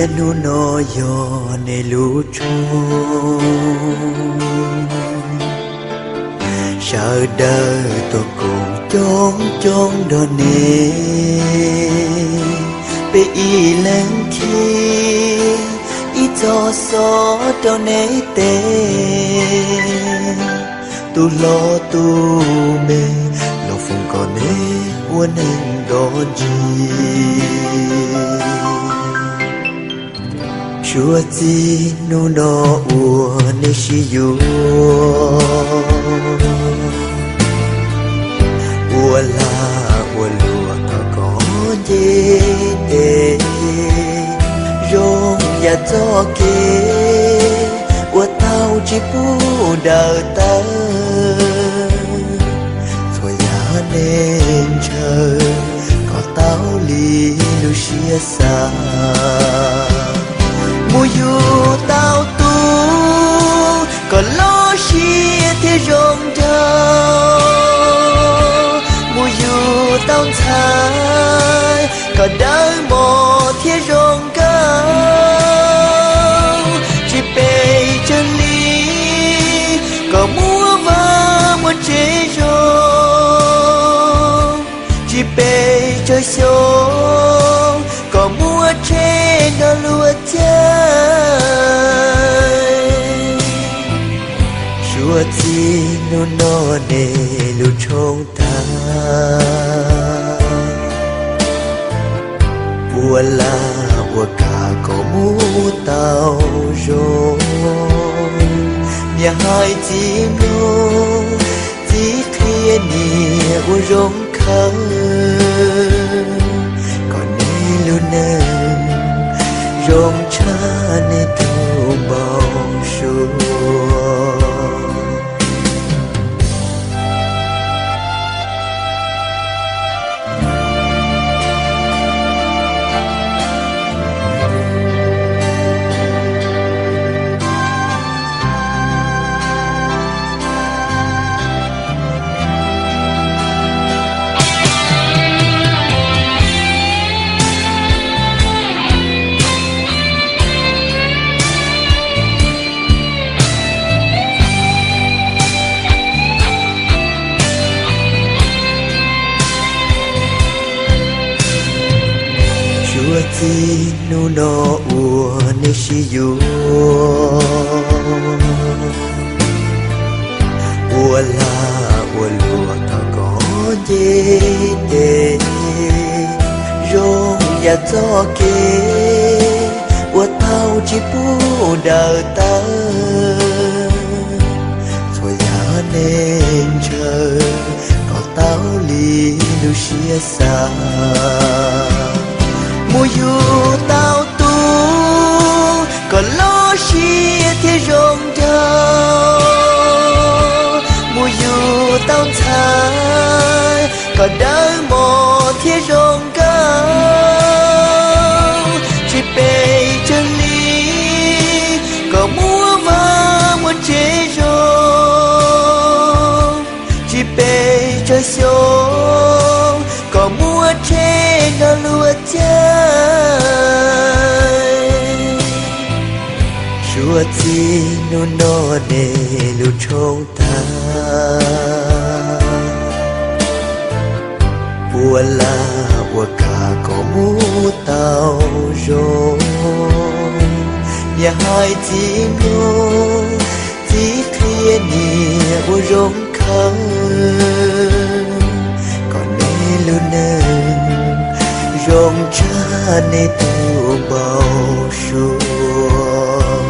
Hnub no yog nej lub tshoob, sawv daws tuaj koom coob coob nrog nej, peb ib leeg khi ib txoj xov rau nej tes. Tus hlob tus me, los foom kom nej ua neeg nto ntsis. Suav txij hnub no uas nej sib yuav, ua lag ua luam thov kom nce tes, zoo yam txoj kev uas tau tsis pub daws tawv. Txhua yam neeg ntshaw kom tau li lub siab xav, mus yug tau tus kom loj siab thiab zoo nraug, mus yug tau ntxhais kom dawb mos thiab zoo nkauj, tsis pes tsawg hli kom muaj vaj muaj tsev zoo, tsis pes tsawg xyoo kom muaj tsheb nrog luag caij. Suav txij hnub no nej lub tshoob tag, ua lag ua kam kom mus tau zoo, niam hais txiv mloog, txiv qhia niam ua zoo khawv, kom nej lub neej zoo tshaj nej tus npau suav. Suav txij hnub no uas nej sib yuav, ua lag ua luam thov kom nce tes, zoo yam txoj kev uas tau tsis pub daws tawv. Txhua yam neeg ntshaw kom tau li lub siab xav, mus yug tau tus kom loj siab thiab zoo nraug, mus yug tau ntxhais kom dawb mos thiab zoo nkauj, tsis pes tsawg hli kom muaj vaj muaj tsev zoo, tsis pes tsawg xyoo kom muaj tsheb nrog luag caij. Suav txij hnub no nej lub tshoob tag, ua lag ua kam kom mus tau zoo, niam hais txiv mloog, txiv qhia niam ua zoo khawv, kom nej lub neej zoo tshaj nej tus npau suav,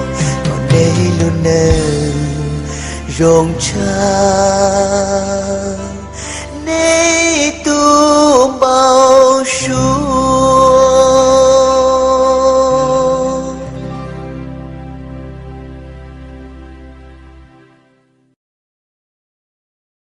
kom nej lub neej zoo tshaj